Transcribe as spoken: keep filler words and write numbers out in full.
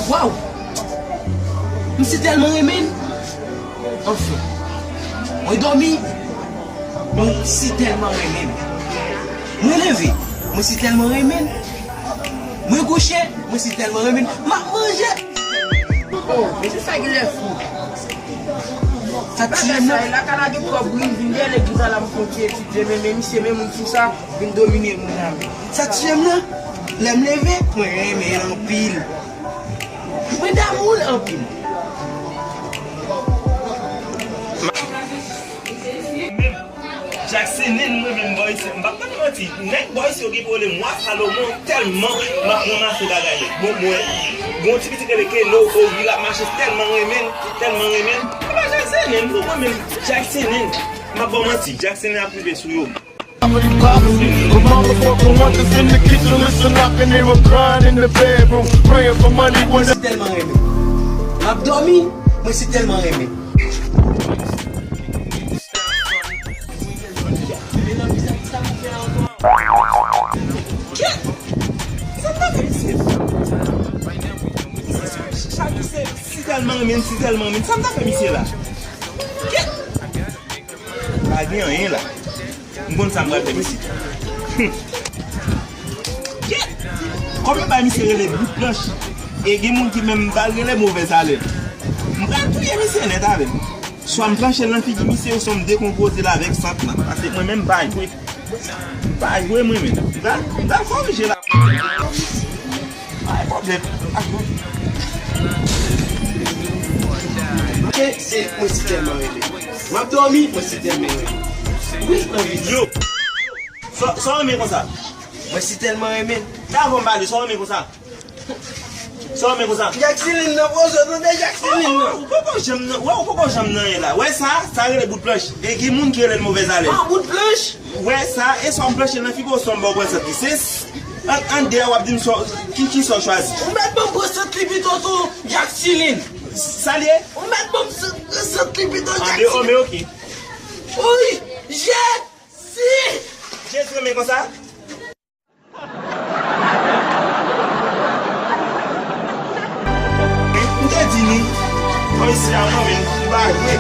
Waw! M si tèlman renmen l. Anfen, mwen dòmi, mwen si tèlman renmen l. Mwen leve, mwen si tèlman renmen l. Mwen kouche, mwen si tèlman renmen l. M ap manje. Oh, mesye sa genlè fou. Sa tiye m nan. Sa e la ka lage twòp bri, m vin dèyè legliz la, la m konn ti etidye, men, men misye, men moun fou sa, vin domine moun nan. Sa tiye m nan. Lè m leve, mwen renmen l anpil. Mwen damou l anpil. Menm Jackseline, mwen menm, bòy, se, m p ap konn manti. Nèg bòy, si yo gen pwoblèm, wa Salomon, tèlman m ap ranmase bagay yo. Bon, mwen, gon ti pitit rele Keno, Ovi, l ap mache, tèlman renmen l, tèlman renmen l. Se pa Jackseline, non, mwen menm, Jackseline, m ap ba w manti, Jackseline ap rive sou yo. Mwen si tèlman renmen. M ap dòmi, mwen si tèlman renmen. Kèt! Sa m ta fè misye? Si tèlman renmen, si tèlman renmen, sa m ta fè misye la? Kèt! Pa gen anyen la. M konn sa m pral fè misye. Kèt! Kòm yo bay misye rele bout planch, e gen moun ki menm ba l rele movèzalèv. M pral touye misye nèt avè l. Swa m planche l nan figi misye, oswa m dekonpoze l avèk sant lan. Paske mwen menm m pa jwe. M pa jwe mwen menm. M pral, m pral korije la. Pa gen pwoblèm. Ak mwen. Ok, se mwen si tèlman renmen. M ap dòmi, mwen si tèlman renmen. Wi, anvi. Yo! Sa, sa w renmen konsa? Mwen si tèlman renmen. Sa w renmen konsa? Sa w renmen konsa? Jackseline nan, pran sòt nan Jackseline nan. Ou poko janm nan, wè, ou poko janm nan ye la. Wè sa, sa rele bout planch. E gen moun ki rele l movèzalèv. Ah, bout planch? Wè sa, e sa w planche nan figi w, sa w ba w pran sant li. Se s-, an, an dèyè w ap di m sa, ki, ki sa w chwazi. Ou mèt ban m pran sant li pito tou, Jackseline. Sa l ye? Ou mèt ban m pran sant li pito, Jackseline. An dèyè, men ok. Wi, je Si! Jezi renmen konsa. M te di nou, kòm isi a mwen menm, m pa jwe.